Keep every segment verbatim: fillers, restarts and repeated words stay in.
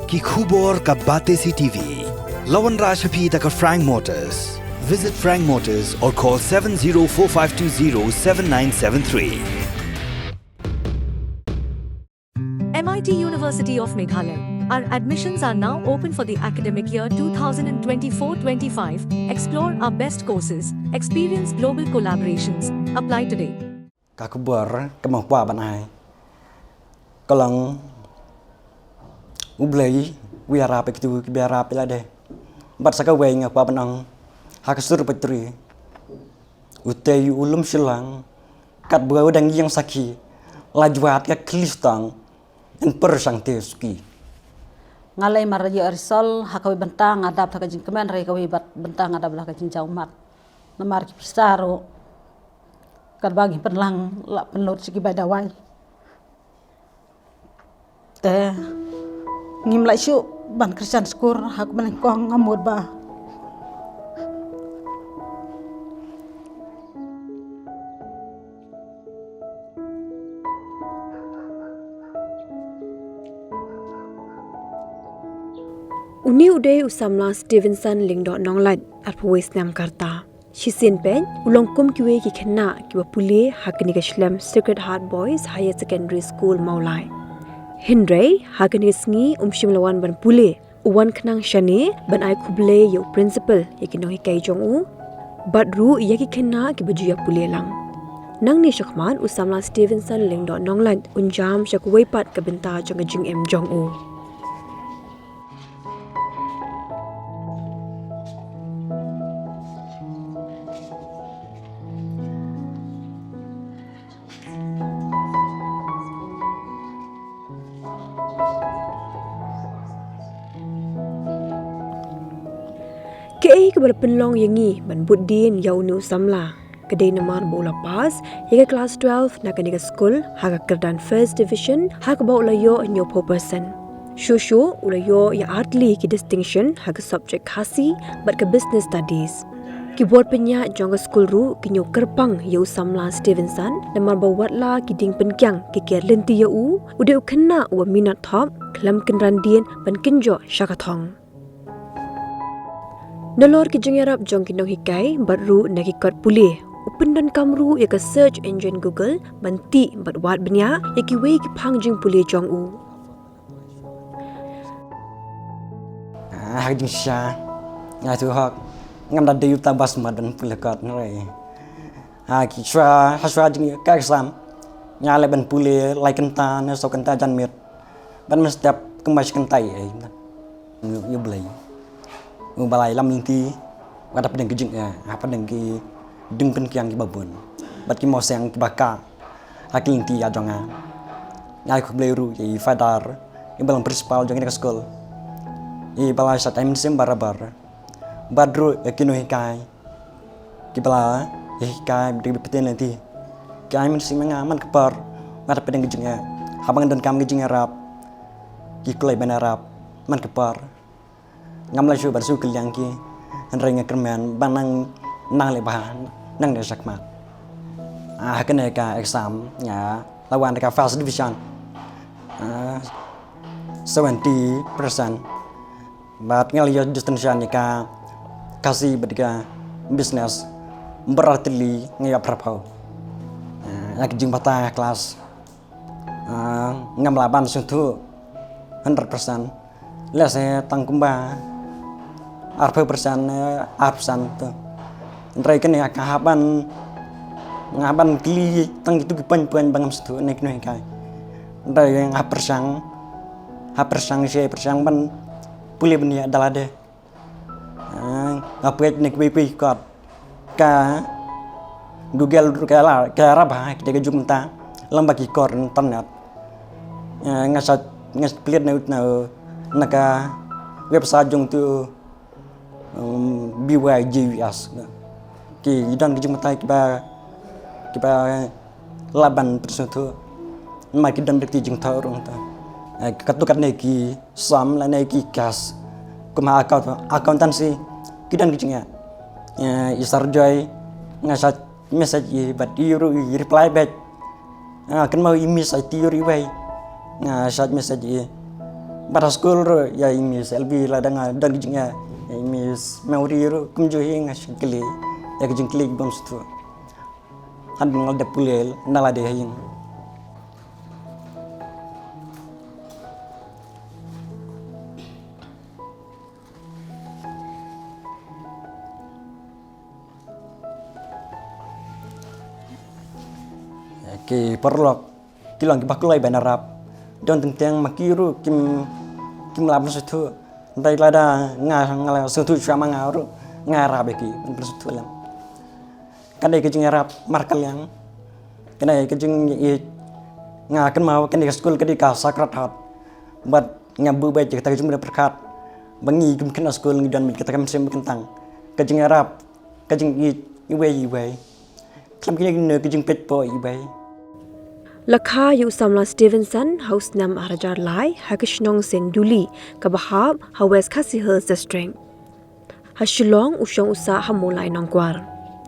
Ki khubor ka Batesi T V. La wanrah sha phi da ka Frank Motors. Visit Frank Motors or call seven zero four five two zero seven nine seven three. M I T University of Meghalaya. Our admissions are now open for the academic year two thousand twenty-four twenty-five. Explore our best courses, experience global collaborations. Apply today. Ka khubor kaba nga kwah ban ai ka long, U Blei u ïarap ïa kitu kiba ïarap ïa lade. Bad sa kawei nga kwah ban ong ha ka sur Patri, utei u lum shyllang katba u dang ïeng sakhi, la jwat ka khlieh stang, yn pyrshang te suki. Nga lei mar ïa risol ha kawei bynta nga dap ha ka jingkmen, hynrei kawei bad bynta nga dap ha ka jingjaw mat. Namar ki pisa ruh katba ngi pynlang la pynlut sha ki bai dawai. Te ngim lah shuh ban kyrshan skul ha ka bneng kong, nga mut ba Une u dei u samla Stevenson Lyngdoh Nonglait, arphew wei snem ka rta. Shisien peit u long kum kiwei ki khynnah kiba pule ha kane ka shlem Sacred Heart Boys Higher Secondary School Mawlai. Hynrei ha kane ka sngi um shym la wan ban pule. U wan khnang shane ban ai khublei ïa u principal, ïa ki nonghikai jong u, bad ruh ïa ki khynnah kiba ju ïa pule lang. Nangne shakhmat u samla Stevenson Lyngdoh Nonglait un jam sha kawei pat ka bynta jong ka jingim jong u. Kaei kaba la pynlong ïa ngi ban bud dien ïa une u samla? Ka dei namar ba u la pass ïa ka klas twelve na kane ka skul ha ka kyrdan first division, ha kaba u la ïoh hynñiewphew percent. Shuh shuh u la ïoh ïa artylli ki distinction ha ka subject Khasi bad ka business studies. Ki bor pynïaid jong ka skul ruh ki ñiew kyrpang ïa u samla Stevenson, namar ba watla ki dieng pynkiang ki ker lynti ïa u, u dei u khynnah uba minot thop, khlem kynran dien ban kynjoh sha ka thong. Nalor ki jingïarap jong ki nonghikai bad ruh na ki kot pule, u pyndonkam ruh ïa ka search engine Google ban tih bad wad bniah ïa kiwei ki phang jingpule jong u. Ah, ha ka jingshisha nga tu hok ngam da dei uta ba smat ban pule kot, hynrei ha ki shuwa, ha shuwa jingïoh ka exam nga leh ban pule lai kynta ne saw kynta janmiet. Ban mynstep kumba shi kynta ei. Ïa U Blei uba la ïalam lynti wat hapdeng ki jingeh, hapdeng ki dieng pynkiang kiba bun bad ki mawseng kiba kah ha ki lynti ïa jong nga. Nga ai khublei ruh ïa i Father, iba long principal jong kane ka skul, iba la shah ai mynsiem barabar, bad ruh ïa ki nonghikai kiba la ïa hikai bad ki baptist lynti. Ki ai mynsiem ïa nga man ka por, wat hapdeng ki jingeh, haba nga donkam ki jingïarap, ki khlem ban ïarap man ka por. Ngam lah shuh ban shu kylliang ki, hynrei nga kyrmen ba nang, nang leh bha nangne shakhmat. Ah, ha kane ka exam nga la wan da ka first division, ah, seventy percent. Bad nga la ïoh distinction ïa ka Khasi bad ka business, bad artylli nga ïoh phraphew. Ah, ïa ka jingbatai ha klas, ah, ngam lah ban sngewthuh hundred percent. Lehse tang kumba arphew percent, eh, ar percent tu. Hynrei kane nga hap ban, nga hap ban kylli tang kitu ki point, point ba ngam sngewthuh ne ki nonghikai. Hynrei nga pyrshang, ha pyrshang shi pyrshang ban pule bniah da lade. Ah, nga peit ne kiwei kiwei kot, ka Google ruh ka la, ka la rap ha kita ki jumta lem bad ki kot internet. Ah, nga sa, nga sa peit na, na, na ka website jong tu, um, B Y G U S. Ki don ki jingmyntoi kiba, kiba lah ban pynsngewthuh. Namar ki don ki jingthoh ruh ta. Eh, katto katne ki sam lane ki case kum ha account, accountancy, ki don ki jingeh. Eh, i Sir Joy nga sa message i bad i ruh i reply back. Ah, kynmaw i miss i ti ruh iwei. Nga sa message i. Bad ha skul ruh ïa i Miss L B lada nga don ki jingeh, ïa i Miss Mary ruh kumjuh hi nga shakylli ïa ki jingkylli ki bym sngewthuh. Hadien nga la dep pule na lade ha ïing. Ki paralok ki long kiba kloi ban ïarap. Don teng teng ma ki ruh kim, kim lah ban sngewthuh. Hynrei lada nga, nga la sngewthuh shuwa ma nga ruh nga ïarap ïa ki ban sngewthuh lem. Ka dei ka jingïarap markylliang. Ka dei ka jingïeit. Nga kynmaw kane ka skul ka dei ka Sacred Heart. Bad nga buh beit ïa kata ka jingmut pyrkhat ba ngi kum khynnah skul ngi don beit kata ka mynsiem ba kyntang, ka jingïarap, ka jingïeit iwei iwei. Khlem kine kine ki jingpeit poh iwei. La kha ïa u samla Stevenson ha u snem ar hajar lai ha ka shnong Senduli kaba hap ha West Khasi Hills District. Ha Shillong u shong u sah ha Mawlai Nongkwar.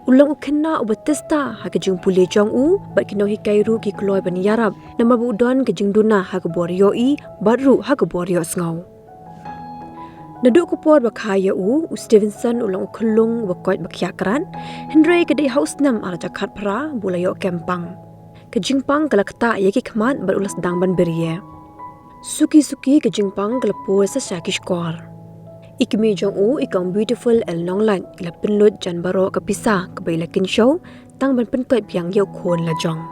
U long u khynnah uba tista ha ka jingpule jong u bad ki nonghikai ruh ki kloi ban ïarap namar ba u don ka jingduna ha ka bor ïohi bad ruh ha ka bor ïohsngew. Naduh ka por ba kha ïa u, u Stevenson u long u khyllung uba koit ba khiah krat, hynrei ka dei ha u snem ar hajar khatphra ba u la ïoh kem pang. Ka jingpang ka la ktah ïa ki khmat bad u la sdang ban byrïeh. Suki suki ka jingpang ka la pur sa sha ki shkor. I kmie jong u i kong Beautiful L Nonglait i la pynlut jan baroh ka pisa kaba i la kynshew tang ban pynkoit biang ïa u khun la jong.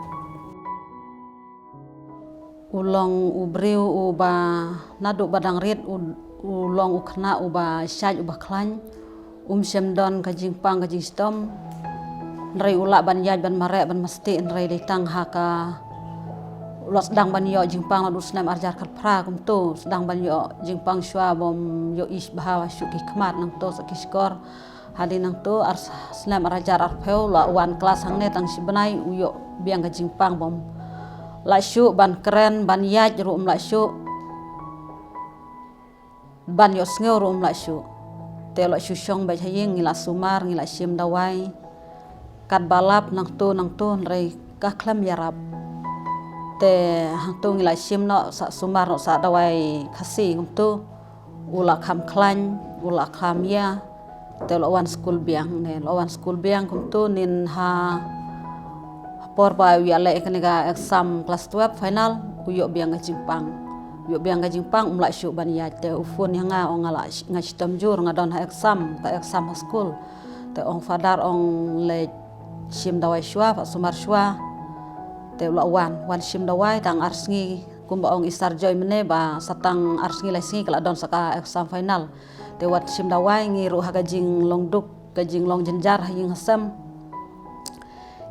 U long u briew uba naduh ba dang rit u, u long u khynnah uba shait uba khlaiñ. Um shym don ka jingpang ka jingshitom. Hynrei u lah ban ïaid ban mareh ban masti hynrei dei tang ha ka, u la sdang ban ïoh jingpang naduh snem ar hajar khatphra kumto, sdang ban ïoh jingpang shuwa bym ïohi bha shuh ki khmat nangto sa ki shkor. Hadien nangto ar snem ar hajar arphew la wan klas hangne tang shi bnai u ïoh biang ka jingpang bym lah shuh ban kren ban ïaid ruh um lah shuh. Ban ïohsngew ruh um lah shuh. Te u la shu shong beit ha ïing ngi la sumar ngi la shim dawai. Katba lap nangto nangto hynrei ka khlem ïarap. Te hangto ngi la shim noh sa sumar noh sa dawai Khasi kumto. U la kham khlaiñ, u la kham ïa. Te u la wan skul biang ne, u la wan skul biang kumto nin ha, ha por ba u ïaleh kane ka exam class twelve final, u ïoh biang ka jingpang. U ïoh biang ka jingpang, um lah shuh ban ïaid te u phone ïa nga, ong nga la sh-, nga shitom jur, nga don ha exam, ka exam ha skul. Te ong father ong leit shim dawai shuwa, pat sumar shuwa. Te u la wan, wan shim dawai tang ar sngi, kumba ong i Sir Joy mynne ba sa tang ar sngi lai sngi ka la don sa ka exam final. Te wat shim dawai ngi ruh ha ka jinglong duk, ka jinglong jynjar ha ïing ha sem.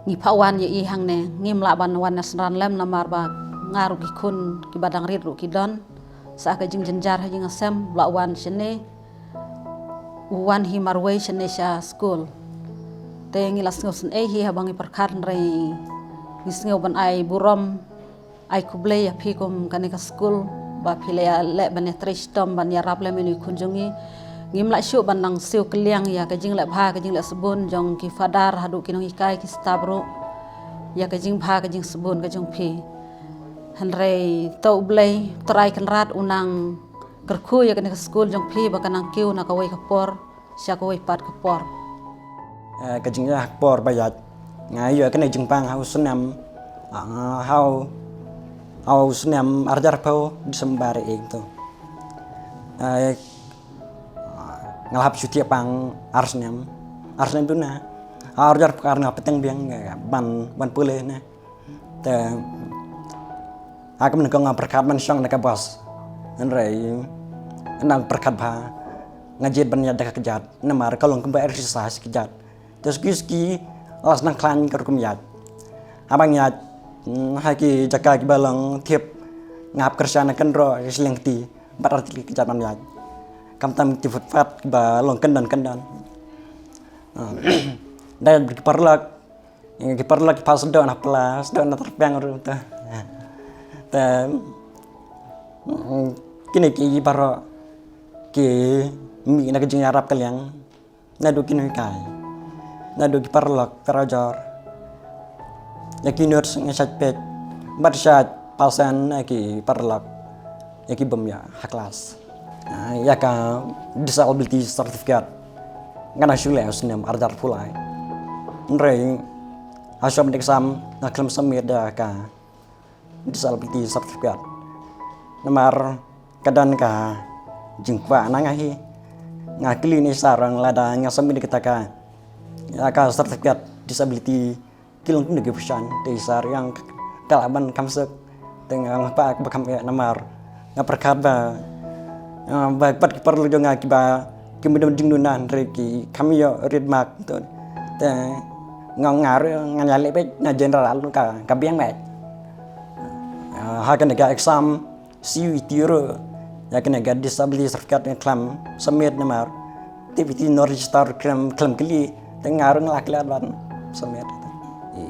Ngi phah wan ïa i hangne, ngim lah ban wan ïa synran lem namar ba nga ruh ki khun kiba dang rit ruh ki don. Sa ka jingjynjar ha ïing ha sem, u la wan shane. U wan hi marwei shane sha skul. Te ngi la sngewsynei hi haba ngi pyrkhat hynrei ngi sngew ban ai burom. Ai khublei ïa phi kum kane ka skul ba phi la ïaleh ban ïatrei shitom ban ïarap lem ïa ine i khun jong ngi. Ngim lah shuh ban nang siew kylliang ïa ka jingleh bha ka jingleh sbun jong ki father haduh ki nonghikai ki staff ruh. Ïa ka jingbha ka jingsbun ka jong phi. Hynrei to U Blei Trai Kynrad u nang kyrkhu ïa kane ka skul jong phi ba ka nang kiew na kawei ka por sha kawei pat ka por. Eh, ka jingïaid ha ka por ba ïaid. Nga ïoh kane jingpang ha u snem, ah, ha u, ha u snem ar hajar arphew December eh to. Eh, nga la hap shu thiah pang ar snem, ar snem duna. Ha ar hajar arphew ar nga pateng biang, eh, ban, ban pule ne. Te ha ka mynta nga pyrkhat ban shong da ka bus. Hynrei nga pyrkhat ba nga jied ban ïaid da ka kjat namar ka long kumba exercise kjat. Te suki suki la sdang khlaiñ ka rukom ïaid. Haba nga ïaid, hmm, ha ki jaka kiba long thip nga hap kyrshan na kynroh ki shleng kti bad ar tylli ki kjat ban ïaid. Khamtam ki footpath kiba long kyndon kyndon. Ah, da ki paralok Ki paralok ki phah sdang na pla, sdang na tyrpeng ruh te. Te, mm, kine ki baroh ki mih na ka jingïarap kylliang. Naduh ki nonghikai, naduh ki paralok, trai jor. Ïa ki nurse nga shait peit bad shait pasan ïa ki paralok. ïa ki bym ïa ha klas. Ah, ïa ka disability certificate nga dang shu leh ha u snem ar hajar arphew lai. Hynrei ha shwa ban exam nga khlem submit da ka disability certificate. Namar ka don ka jingkwah na nga hi. Nga kylli ne sar, lada nga submit kata ka, ïa ka certificate disability, ki long kumno ki option, te sar ïa nga, ka lah ban kham suk. Te nga ngam pat ba kham ïa, namar nga pyrkhat ba, eh, ba pat ki paralok jong nga kiba kim dei jingduna, hynrei ki kham ïoh red mark tu. Te nga, nga ruh ngan ïaleh beit na general ka, ka biang beit. Eh, ha kane ka exam C U E T ruh, ïa kane ka disability certificate nga khlem submit namar T P T not register, khlem, khlem kylli. Te nga ruh nga la klet ban submit.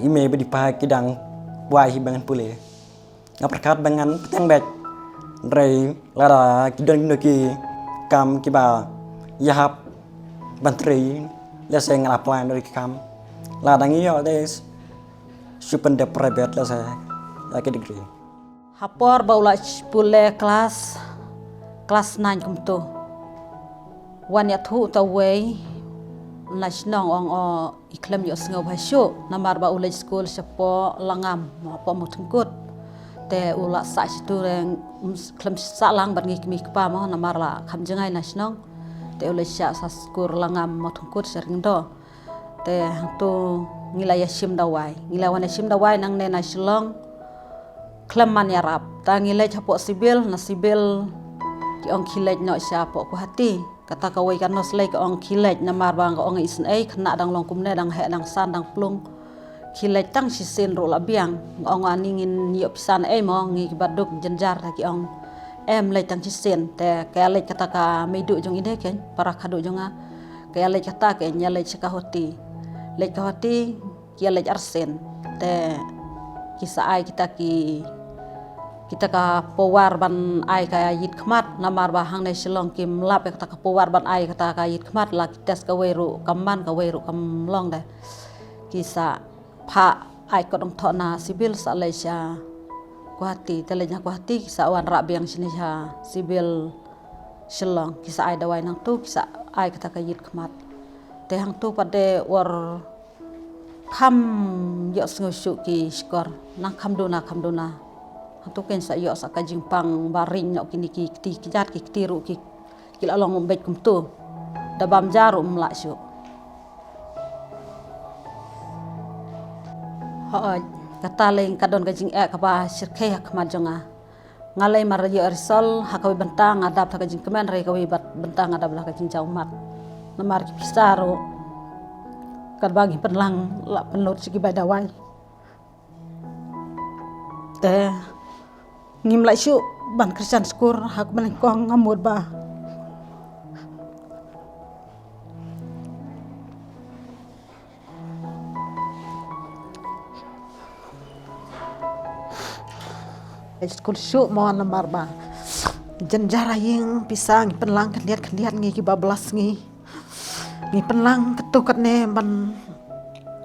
I mei bad i pa ki dang wai hi ba ngan pule. Nga pyrkhat ba ngan bteng beit. Hynrei lada ki don kino ki kam kiba ïahap ban trei, lehse ngan apply na ki kam. Lada ngi ïoh te shu pyndep private, lehse ïa ki degree. Ha por ba u la pule klas, klas nine kumto, wan ïathuh uta uwei na shnong, ong, o, i khlem ïohsngew bha shuh namar ba u leit skul shapoh Langam, hapoh Mawthungkut. Te u la sah shitu, khlem sah lang bad ngi kmie kpa mo, namar la kham jngai na shnong. Te u leit shah sha skul Langam, Mawthungkut, sha Ringdo. Te hangto ngi la ïashim dawai, ngi la wan ïashim dawai nangne na Shillong. Khlem man ïarap, ta ngi leit hapoh civil, na civil ki ong khie leit noh shapoh Guwahati. Kata kawei ka nurse lei ka ong khie leit namar ba nga ong isynei, khynnah dang long kumne, dang heh, dang san, dang plung. Khie leit tang shisien ruh la biang. Nga ong ani ngin ïoh pisa naei mo, ngi kiba duk jynjar, ta ki ong em, leit tang shisien. Te ka ïaleit kata ka meiduh jong ine keiñ, para khadduh jong nga. Ka ïaleit kata keiñ, ïaleit sha Guwahati. Leit Guwahati, ki ïaleit arsien. Te ki sa ai kita ki, kita ka power ban ai ka ïit khmat, namar ba hangne Shillong kim lap ïa kata ka power ban ai kata ka ïit khmat, la ki test kawei ruh kam man, kawei ruh kam long de. Ki sa phah ai kot ong thoh na civil, sa leit sha Guwahati, te leit na Guwahati ki sa wanrah biang shane sha civil Shillong, ki sa ai dawai nangto, ki sa ai kata ka ïit khmat. Te hangto pat de war kham ïohsngew shuh ki shkor, nang kham duna, kham duna. Hangto keiñ sa ïoh sa ka jingpang ba ring noh kine ki kti, ki jait ki kti ruh ki, ki la long beit kumto. Da bam ja ruh ym lah shuh. Hooid, kata lei ka don ka jingeh kaba shyrkhei ha khmat jong nga. Nga lei mar ïoh result ha kawei bynta nga dap ha ka jingkmen, hynrei kawei bad bynta nga dap ha ka jingjaw mat. Namar ki pisa ruh katba ngi pynlang la pynlut sha ki bai dawai. Te ngim lah shuh ban kyrshan skul ha ka bynta kong, nga mut ba skul shuh mo namar ba jynjar ha ïing, pisa ngi pynlang khyndiat khyndiat, ngi kiba blas ngi. Ngi pynlang katto katne ban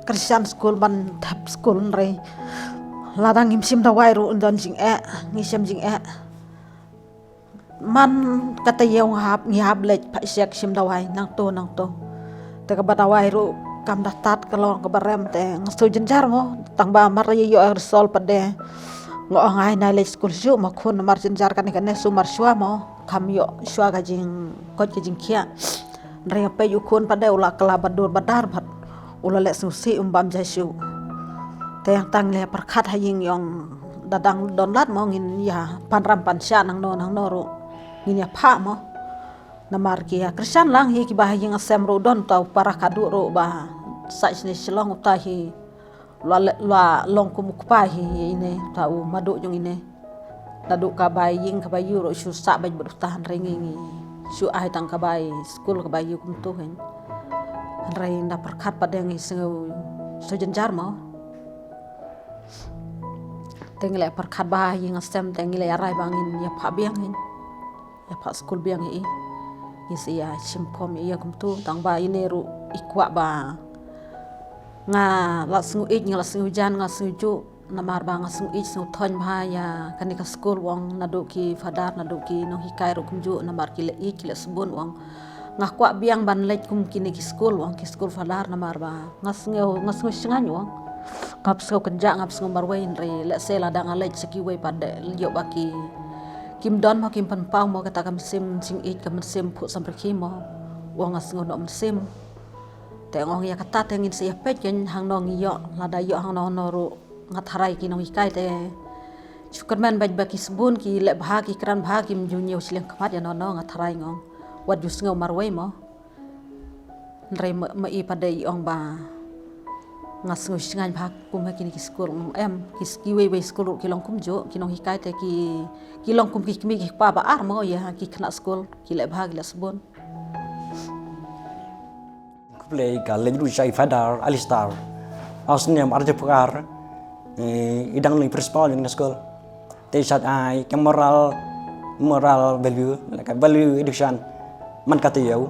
kyrshan skul, ban thep skul, hynrei lada ngim shim dawai ruh don jingeh, ngi shem jingeh. Man kata ïew nga hap, ngi hap leit phah shek shim dawai nangto nangto. Te kaba dawai ruh kam da tad, ka long kaba rem, te nga sngew jynjar mo. Tang ba mar ïa ïoh result pat de nga ong ai nai leit skul shuh mo khun, namar jynjar kane kane, shu mar shuwa mo, kham ïoh shuwa ka jingkoit ka jingkhiah. Hynrei nga peit u khun pat de u la kylla ba dur ba dar bad u la leh sngewsih, um bam ja shuh. Te hangta ngi la pyrkhat ha ïing, ïong da dang don lad mo, ngin ïa pan ram pan shah nangno nangno ruh ngin ïa phah mo. Namar ki ïa kyrshan lang hi kiba ha ïing ha sem ruh, don uta u para khadduh ruh ba sah shane Shillong, uta hi la, la long kum u kpa hi ïa ine, uta u Maduh jong ine. Naduh ka bai ïing ka bai ïew ruh shu sah beit bad uta, hynrei ngi, ngi shu ai tang ka bai skul ka bai ïew kumto keiñ. Hynrei nda pyrkhat pat de ngi sngew, sngew jynjar mo. Te ngi la pyrkhat ba ha ïing ha sem te ngi la rai ba ngin ïa phah biang keiñ, ïa phah skul biang ïa i. Ngi sa ïa shim form ïa i kumto, tang ba ine ruh i kwah ba nga la sngew ïeit, nga la sngew jan, nga la sngew juh. Namar ba nga sngew ïeit, sngew thoiñ bha ïa kane ka skul, u ong, naduh ki father, naduh ki nonghikai ruh kumjuh, namar ki leh ïeit, ki leh sbun, u ong. Nga kwah biang ban leit kum kine ki skul, u ong, ki skul father, namar ba nga sngew, nga sngew shngaiñ, u ong. Ngam sngew kynjah, ngam sngew marwei, hynrei lehse lada nga leit sha kiwei pat de, ïoh ba ki, kim don mo, kim pynpaw mo kata ka mynsiem jingïeit, ka mynsiem phuh samrkhie mo. U ong, nga sngew noh mynsiem. Te nga ong, ïa kata te ngin sa ïa peit kein hangno ngi ïoh, lada ïoh hangno hangno ruh nga tharai ki nonghikai te shu kyrmen beit ba ki sbun, ki leh bha, ki kren bha, kim ju ñiew shiliang khmat ïa no no, nga tharai, nga ong. Wat ju sngew marwei mo. Hynrei ma, ma i pat de i ong ba nga sngew shngaiñ bha kum ha kine ki skul, nga ong, em, ki, kiwei wei skul ruh ki long kumjuh, ki nonghikai te ki, ki long kum ki kmie ki kpa ba ar mo ïa ki khynnah skul, ki leh bha, ki leh sbun. Khublei ka leit ruh sha i Father Alistair. Ha u snem arhajar arphew ar, eh, i dang long i principal jong kane ka skul. Te i shait ai ka moral, moral value, ka value education man ka taïew.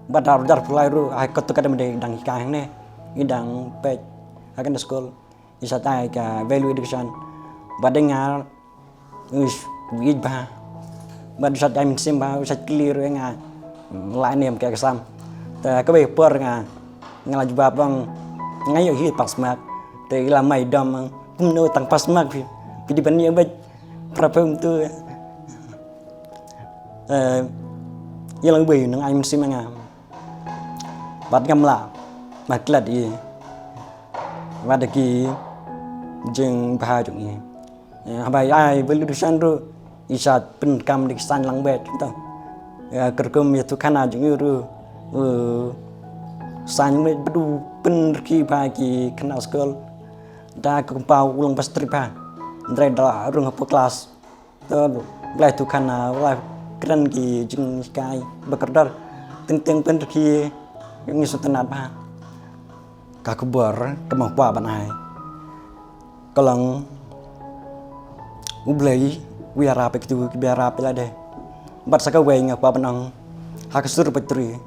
Bad ha arhajar arphew lai ruh, ha kato ka dei i dang hikai hangne, i dang peit ha kane ka skul. I shait ai ka value education. Bad nga, u ïeit bha. Bad u shait ai mynsiem bha, u shait kylli ruh ïa nga, la ne em ka exam. Te kawei ka por nga, nga la jubab, ong, nga ïoh hi pass mark. Te i la mai dom, ong, kumno tang pass mark phi, phi dei ban ïoh beit, para phi kumto. Eh, ïa lang wei nang ai mynsiem ïa nga. Bad ngam lah ban klet ïa i wat da ki jingbha jong i. Eh, haba i ai value education ruh, i shait pynkam da ki sign language, to. Ïa, ka rukom ïathuhkhana jong i ruh, eh, sign language, bad u pynrkhie bha ïa ki khynnah skul. Da ka compound u long ba strict bha. Hynrei da la rung hapoh klas, to, u la ïathuhkhana, u la kren ki jinghikai ba kordor. Teng teng pynrkhie, ngi sngewtynnat bha. Ka khubor kaba nga kwah ban ai ka long, U Blei u ïarap ïa kito kiba ïarap ïa lade. Bad sa kawei nga kwah ban ong, ha ka sur Pyrtuh,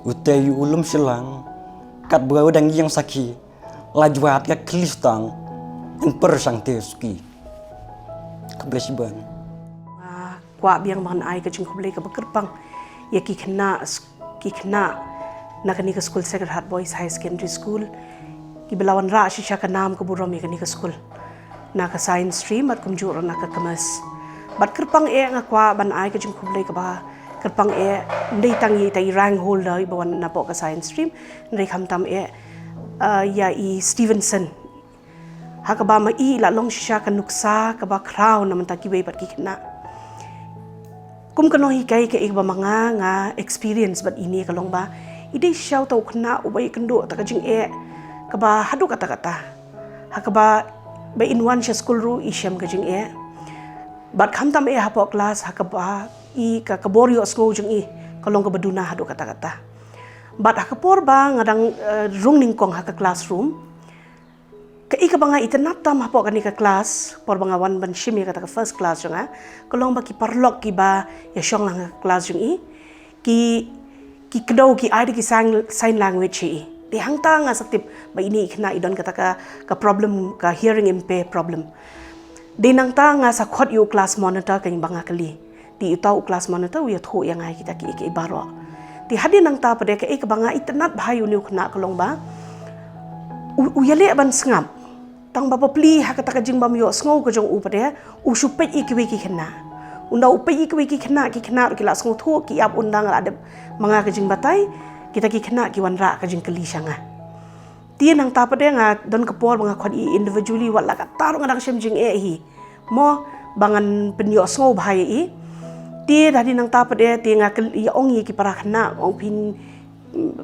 utei u lum shillong, katba u dang ïeng sakhi, la jwat ka khlieh shitom, yn pyrshang te suki. Khublei shibun. Nga kwah biang ban ai ka jingkhublei kaba kyrpang ïa ki khynnah, ki khynnah na kane ka skul, Sacred Heart Boys Higher Secondary School, kiba la wanrah shisha ka nam ka burom ïa kane ka skul na ka science stream bad kumjuh ruh na ka commerce. Bad kyrpang eh nga kwah ban ai ka jingkhublei kaba kyrpang eh, ym dei tang ïa ita i rank holder iba wan napoh ka science stream, hynrei khamtam eh, uh, ïa i Stevenson. Ha kaba ma i la long shisha ka nuksa kaba khraw na bynta kiwei pat ki khynnah. Kum ka nonghikai, kaei kaba ma nga, nga experience bad ine ka long ba i dei shisha uta u khynnah uba ïakynduh ïa kata ka jingeh kaba haduh katta katta. Ha kaba ba in wan sha skul ruh i shem ka jingeh. Bad khamtam eh hapoh klas, ha kaba i ka, ka bor ïohsngew jong i ka long kaba duna haduh katta katta. Bad ha ka por ba nga dang, eh, rung nyngkong ha ka classroom, kaei kaba nga itynnad tam hapoh kane ka klas, por ba nga wan ban shim ïa kata ka first class jong nga, ka long ba ki paralok kiba ïashong lang ha ka class jong i, ki, ki kdew, ki ai da ki sign, sign language ïa i. Te hangta nga sa tip ba ine i khynnah i don kata ka, ka problem, ka hearing impair problem. Te nangta nga sa khot ïa u class monitor, kaba nga kylli. Te uta u class monitor u ïathuh ïa nga ïa kita kiei kiei baroh. Te hadien nangta pat de, kaei kaba nga itynnad bha ïa une u khynnah ka long ba u, u ïaleh ban sngap. Tang ba bapli ha kata ka jingbym ïohsngew ka jong u pat de, u shu peit ïa kiwei ki khynnah. Ynda u peit ïa kiwei ki khynnah, ki khynnah ruh ki la sngewthuh, ki ap, ynda nga la dep ma nga ka jingbatai, kita ki khynnah ki wanrah ka jingkylli sha nga. Te nangta pat de nga don ka por ba nga khot ïa i individually, wat la katta ruh nga dang shem jingeh hi mo, ba ngan pynïohsngew bha ïa i. Te hadien nangta pat de, te nga kylli, ïa ong ïa ki para khynnah, ong phin,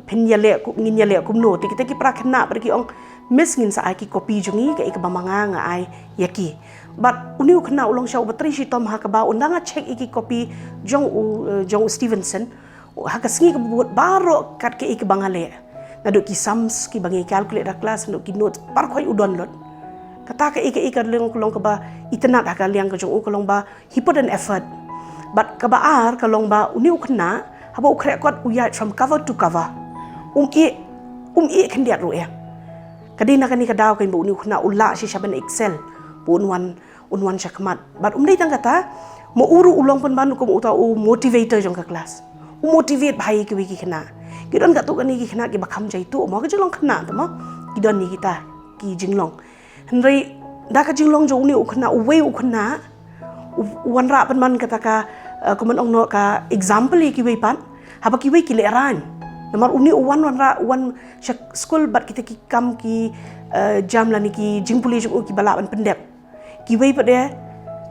phin ïaleh ku-, ngin ïaleh kumno. Te kita ki para khynnah pat de ki ong, Miss, ngin sa ai ki copy jong ngi, kaei kaba ma nga, nga ai ïa ki. Bad une u khynnah u long shisha uba trei shitom, ha kaba ynda nga check ïa ki copy jong u, eh, jong u Stevenson, ha ka sngi kaba bud baroh kaei kaei kaba nga leh, naduh ki sums kiba ngi calculate ha class, naduh ki notes, baroh khoit u don lut. Kata kaei kaei ka long, ka long kaba itynnad ha ka liang ka jong u, ka long ba he put an effort. Bad kaba ar ka long ba une u khynnah, haba u khreh kot, u ïaid from cover to cover. Um ïeh, um ïeh khyndiat ruh ïa. Ka dei na kane ka daw kein ba une u khynnah u lah shisha ban excel, ba un wan, un wan shakhmat. Bad um dei tang kata, ma u ruh u long pynban kum uta u motivator jong ka class. U motivate bha ïa kiwei ki khynnah. Ki don katto katne ki khynnah kiba kham jai tuh mo, ka jinglong khynnah te mo. Ki don ïa kita ki jinglong. Hynrei da ka jinglong jong une u khynnah, uwei u khynnah, u, u wanrah pynban kata ka, eh, kumno ong noh, ka example ïa kiwei pat. Haba kiwei ki lehraiñ. Namar une u wan wanrah, u wan sha skul bad kita ki kam ki, eh, jam lane ki jingpule jong u kiba lah ban pyndep. Kiwei pat de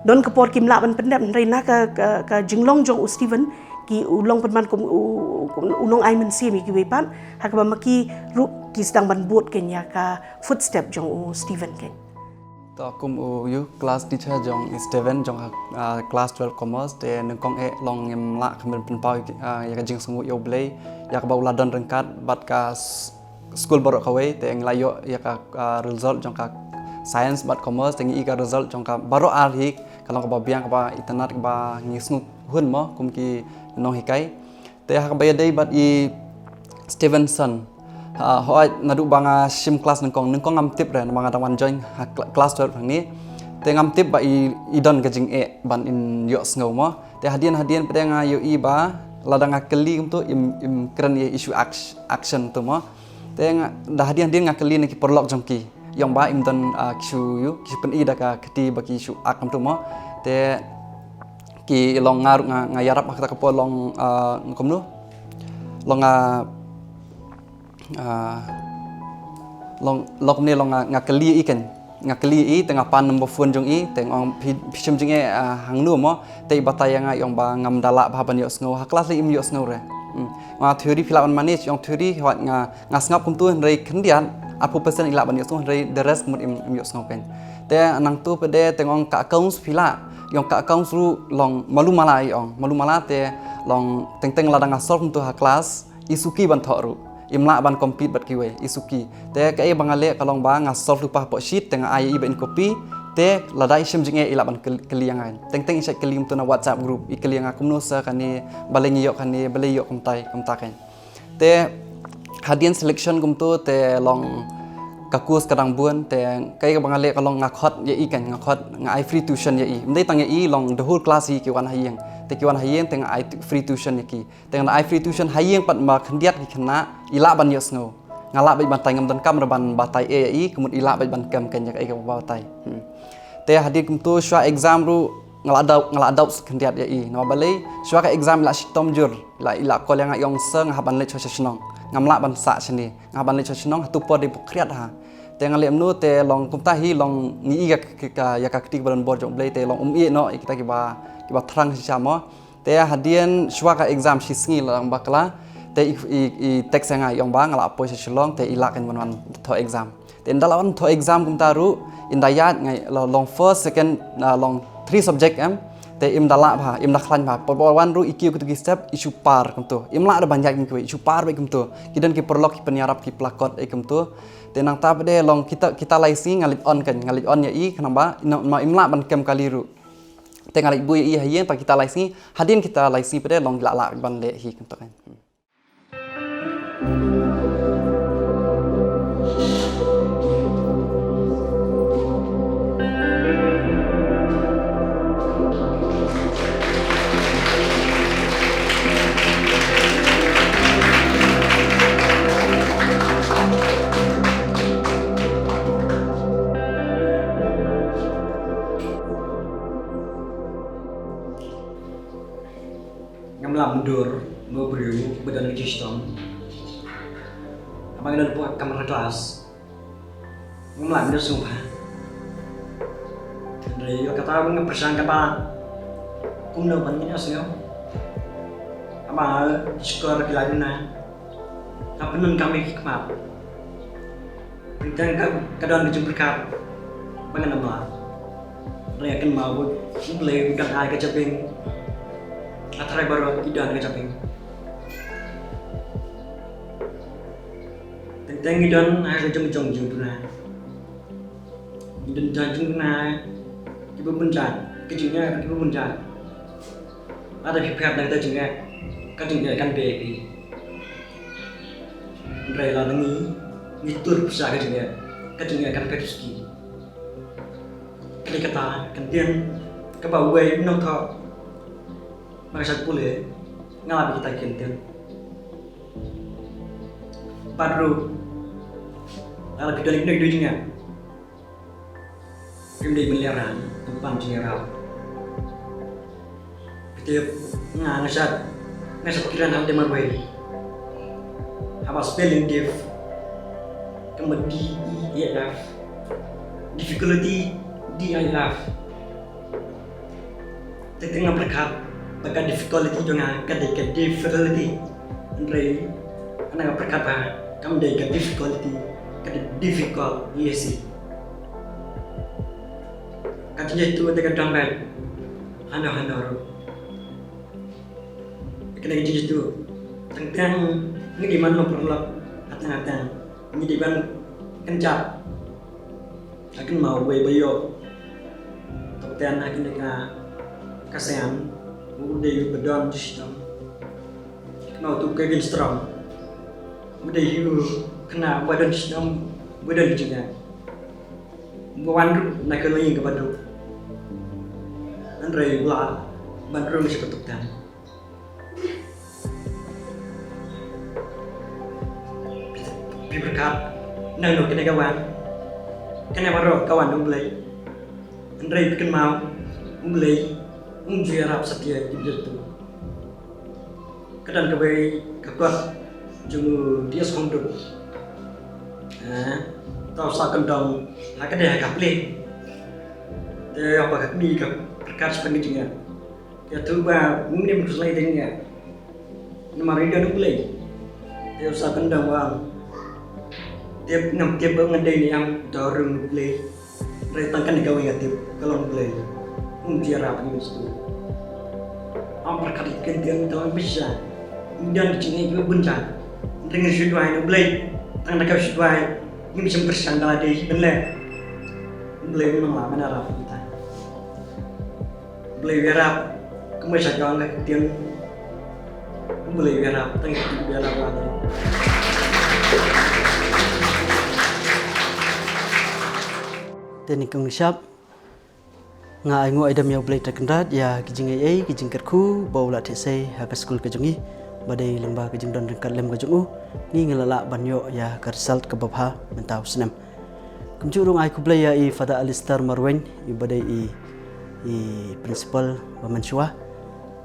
don ka por kim lah ban pyndep, hynrei na ka, ka, ka jinglong jong u Steven, ki u long pynban kum u, kum u nongai mynsiem ïa kiwei pat, ha kaba ma ki ruh ki sdang ban bud kein ïa ka footstep jong u Steven kein. To kum u ïu class teacher jong i Steven jong, ah, class twelve commerce, te nyngkong eh long ngim lah kham pynpaw, ah, ïa ka jingsngewnguh ïa U Blei ïa kaba u la don ryngkat bad ka s-, skul baroh kawei, te ngi la ïoh ïa ka, ah, result jong ka science bad commerce, te ngi i ka result jong ka baroh ar hi ka long kaba biang, kaba itynnad, kaba ngi sngewhun mo kum ki nonghikai. Te ha kaba ïadei bad i Stevenson, ha, hooid, naduh ba nga shim class nyngkong, nyngkong ngam tip re, namar nga dang wan join ha cl-, class twelve hangne. Te ngam tip ba i, i don ka jingeh ban in ïohsngew mo. Te hadien hadien pat de nga ïohi ba lada nga kylli kumto, im, im kren ïa issue act-, action to mo. Te nga, da hadien hadien nga kylli na ki paralok jong ki, ïa ong ba im don, ah, ki shu ïu, ki shu pyni da ka kti ba ki shu act kumto mo. Te ki long nga ruh nga, nga ïarap ha kata ka por long, ah, kumno, long nga, ah, long, long kumne long nga, nga kylli i kein. Nga kylli i, te nga pan number phone jong i, te nga ong phi, phi shim jingeh, ah, hangno mo, te i batai ïa nga, ïa ong ba ngam da lah bha ban ïohsngew, ha class lei im ïohsngew re. Hmm. Nga theory phi lah ban manage, ïa ong theory, hooid nga, nga sngap kumto, hynrei khyndiat, arphew percent i lah ban ïohsngew, hynrei the rest mut im, im ïohsngew kein. Te nangto pat de te nga ong ka accounts phi lah, ïa ong ka accounts ruh long malu mala, ïa ong malu mala, te long teng teng lada nga solve kumto ha class, i suki ban thoh ruh. Im lah ban compete bad kiwei, i suki. Te kaei ba nga leh ka long ba nga solve lypa hapoh sheet, te nga ai ïa i ba in copy, te lada i shim jingeh i lah ban kyl-, kylli ïa nga. Teng teng i shait kylli kumto na WhatsApp group, i kylli ïa nga kumno sir kane, balei ngi ïoh kane, balei ïoh kumtai, kumta kein. Te hadien selection kumto te long ka course ka dang bun, te kaei ba nga leh ka long nga khot ïa i kein, nga khot, nga ai free tuition ïa i. Ym dei tang ïa i, long the whole class hi ki wan ha ïing. Te ki wan ha ïing te nga ai tu-, free tuition ïa ki. Te nga da ai free tuition ha ïing pat, ma khyndiat ki khynnah i lah ban ïohsngew. Nga lah beit ban batai, ngam donkam re ban batai eh ïa i, ka mut i lah beit ban kem kein ïa kaei kaba batai. Hmm. Te hadien kumto shuwa exam ruh nga la doubt, nga la doubt khyndiat ïa i. Namar balei, shuwa ka exam i la shitom jur, i la, i la call ïa nga, ïa ong sir nga hap ban leit shuwa sha shnong. Ngam lah ban sah shane, nga hap ban leit shuwa shnong, hato por dei pukriat ha. Te nga leh kumno, te long kumta hi long ngi i ka, ka, ka, ïa ka kti kaba donbor jong U Blei, te long um ïeh noh ïa kita kiba, kiba thrang shisha mo. Te hadien shuwa ka exam shi sngi la dang bakla, te i, i, i text ïa nga, ïa ong ba nga la poi sha Shillong, te i lah kein ban wan thoh exam. Te ynda lah wan thoh exam kumta ruh, ynda ïaid nga la long first, second, ah, long three subject em, te im da lah bha, im da khlaiñ bha. Por ba wan ruh i kiew kito ki step, i shu par kumto. Im lah re ban ïaid kum kiwei, i shu par beit kumto. Ki don ki paralok ki pynïarap ki placard ei kumto. Te nangta pat de long kita, kita lai sngi nga leit on kein, nga leit on ïa i, khnang ba, ina, ma im lah ban kem kali ruh. Te nga leit buh ïa i ha ïing, ta kita lai sngi, hadien kita lai sngi pat de long i la lah ban leh hi kumta kein. Ngam lah mundur, mo briew ba don ka jingshitom. Haba nga don hapoh kamra klas, ngam lah mundur sngewbha. Hynrei ïa kata ba nga pyrshang kata, kumno ban ïohsngew. Haba ki shkor ki la duna, nga pyndonkam ïa ki khmat. Teng teng ka, ka don ka jingpyrkhat ba ngan ym lah. Hynrei nga kynmaw ba U Blei u dang ai ka jabieng. Nga tharai baroh ki don ka jabieng. Teng teng ngi don ha ka jong jong jingduna. Ngi don ha jingduna kiba bun jait, ka jingeh kiba bun jait. Lada phi phet na kata ka jingeh, ka jingeh kan beh ïa phi. Hynrei lada ngi, ngi tur pyrshah ka jingeh, Ka jingeh kan phet suki. Kane kata ka ktien kaba uwei u nongthoh ba ka shait pule, nga la bi kita ki ktien. Bad ruh nga la bi don ïa kino kino jingeh. Kim dei ban lehrain, ban pan jingïarap. Phi tip, nga nga shait, nga shait kren ha lade marwei. Haba spelling diff, ka mut D E A F. Difficulty, D I F. Te te nga pyrkhat ba ka difficulty jong nga ka dei ka difficulty. Hynrei nga pyrkhat ba kam dei ka difficulty, ka dei difficult, yes. Ka jingjaituh te ka don bad hano hano ruh. Kane ka jingjaituh teng teng ngi dei ban long paralok, hateng hateng ngi dei ban kynjat. Ka kynmaw uwei ba ïoh top ten ha kane ka, ka saiñ, u dei uba don jingshitom. Kynmaw utu Kevin Strong, u dei u khynnah uba don jingshitom, uba don jingeh. Uba wan ruh na ka lyngngoh kaba duk. Hynrei u la ban rung sha ka top ten. Phi pyrkhat, nangno kane ka wan? Kane baroh ka wan na U Blei. Hynrei phi kynmaw, U Blei um ju ïarap satia ïa ki briew. Ka don kawei ka kot jong u D S Khongduk. Eh, to sa kyndong ha ka dei ha ka plie. Te haba ka kmie ka pyrkhat shaphang ka jingeh. Ïathuh ba ngim khuslai dang ïa. Namar ïa don U Blei. Te u sa kyndong u ong, tip ngam tip ba ngan dei ne em, to rung U Blei. Hynrei tang kane kawei nga tip, ka long U Blei um ju ïarap ïa ngi. Ym pyrkhat ïa ki ktien, to ym pyrshah. Ngi don jingeh kiba bun jait. Hynrei ngin shu duwai na U Blei. Tang da kaba shu duwai, ngim shym pyrshang da lade ban leh. U Blei um nang lah ban ïarap ïa kita. Blei u ïarap, kumba sha jong ka ktien. Blei u ïarap, tang ïa ki u ïarap lade. Te nyngkong nyngshap, nga ai nguh ai dem ïa U Blei Trai Kynrad ïa ki jingaiei, ki jingkyrkhu ba u la thiah sei ha ka skul ka jong ngi. Ba dei lyngba ka jingdon ryngkat lem ka jong u, ngi ngi la lah ban ïoh ïa ka result kaba bha mynta u snem. Kumjuh ruh nga ai khublei ïa i Father Alistair Marwein, i ba dei i, i principal ba mynshuwa,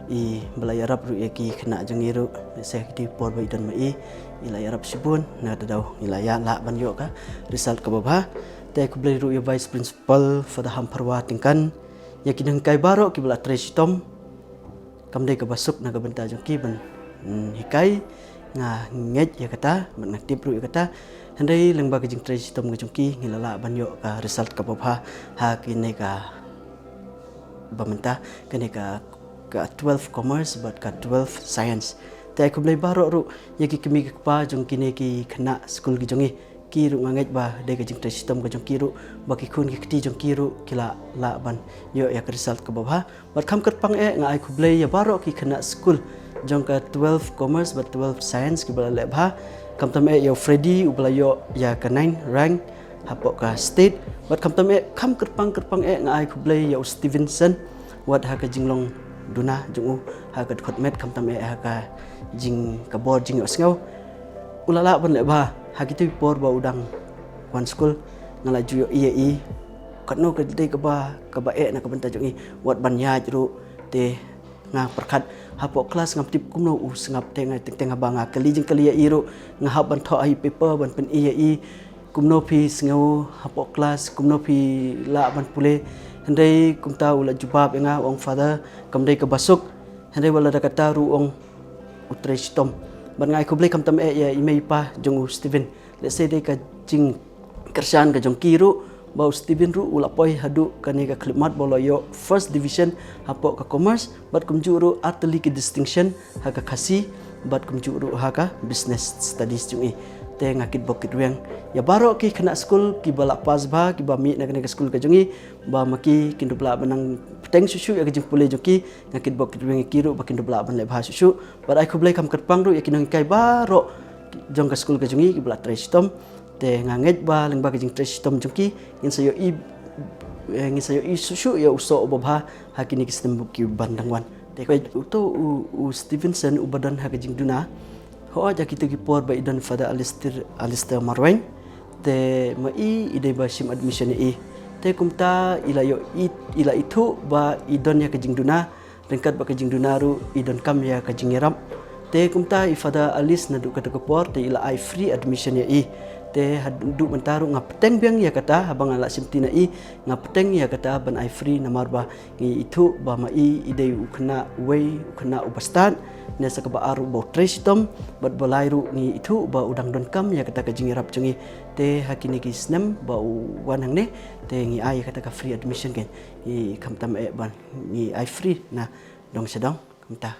i ba la ïarap ruh ïa ki khynnah jong ngi ruh, lehse ha kiti ki por ba i don ma i, i la ïarap shibun, na kata daw ngi la ïa lah ban ïoh ka result kaba bha. Te ai khublei ruh ïa vice principal Father Hampharwa Tyngkan, ïa ki nonghikai baroh kiba la trei shitom. Kam dei kaba suk na ka bynta jong ki ban, mm, hikai, nga ngeit ïa kata, bad nga tip ruh ïa kata. Hynrei lyngba ka jingtrei shitom ka jong ki, ngi la lah ban ïoh ka result kaba bha ha kine ka ba mynta, kane ka, ka twelve commerce bad ka twelve science. Te ai khublei baroh ruh ïa ki kmie ki kpa jong kine ki khynnah skul ki jong ngi. Ki ruh nga ngeit ba dei ka jingtrei shitom ka jong ki ruh, ba ki khun ki kti jong ki ruh ki la lah ban ïoh ïa ka result kaba bha. Bad kham kyrpang eh nga ai khublei ïa baroh ki khynnah skul jong ka twelve commerce bad twelve science kiba la leh bha. Khamtam eh ïa u Freddy uba la ïoh ïa ka nine rank hapoh ka state. Bad khamtam eh, kham kyrpang kyrpang eh nga ai khublei ïa u Stevenson, wat ha ka jinglong duna jong u ha ka dkhot met, khamtam eh ha ka jing, ka bor jingïohsngew. U la lah ban leh bha ha kito ki por ba u dang wan skul. Nga la ju ïohi ïa i katno ka dei kaba, kaba eh na ka bynta jong i, wat ban ïaid ruh. Te nga pyrkhat hapoh klas ngam tip kumno u sngap, te nga teng teng haba nga kylli jingkylli ïa i ruh, nga hap ban thoh ha i paper ban pyni ïa i, kumno phi sngew hapoh klas, kumno phi lah ban pule. Hynrei kumta u la jubab ïa nga, u ong, Father, kam dei kaba suk. Hynrei wat la da kata ruh, u ong, u trei shitom. Bad nga ai khublei khamtam eh ïa i mei i pa jong u Steven. Lehse dei ka jingkyrshan ka jong ki ruh ba u Steven ruh u la poi haduh kane ka khyllipmat ba u la ïoh first division hapoh ka commerce, bad kumjuh ruh ar tylli ki distinction ha ka Khasi, bad kumjuh ruh ha ka business studies jong i. Te nga kitbok kitrwiang ïa baroh ki khynnah skul kiba la pass bha, kiba mih na kane ka skul ka jong i, ba ma ki kin dup lah ban nang bteng shuh shuh ïa ka jingpule jong ki. Nga kitbok kitrwiang ïa ki ruh ba kin dup lah ban leh bha shuh shuh. Bad ai khublei kham kyrpang ruh ïa ki nonghikai baroh jong ka skul ka jong i kiba la trei shitom. Te nga ngeit ba lyngba ka jingtrei shitom jong ki ngin sa ïohi, eh, ngin sa ïohi shuh shuh ïa u soh uba bha ha kine ki snem ki ban dang wan. Te uto u, u Stevenson uba don ha ka jingduna, hooid ha kito ki por ba i don Father Alistair, Alistair Marwein, te ma i i dei ba shim admission ïa i. Te kumta i la ïohi, i la ithuh ba i don ïa ka jingduna, ryngkat bad ka jingduna ruh i donkam ïa ka jingïarap. Te kumta i Father Alice naduh kata ka por te i la ai free admission ïa i. Te haduh mynta ruh nga bteng biang ïa kata, haba nga la shimti na i nga bteng ïa kata ban ai free, namar ba ngi ithuh ba ma i i dei u khynnah uwei, u khynnah uba stad, ne sa kaba ar ruh ba u trei shitom, bad ba lai ruh ngi ithuh ba u dang donkam ïa kata ka jingïarap jong i. Te ha kine ki snem ba u wan hangne te ngi ai ïa kata ka free admission, keiñ i khamtam eh ban ngi ai free na dong sha dong kumta.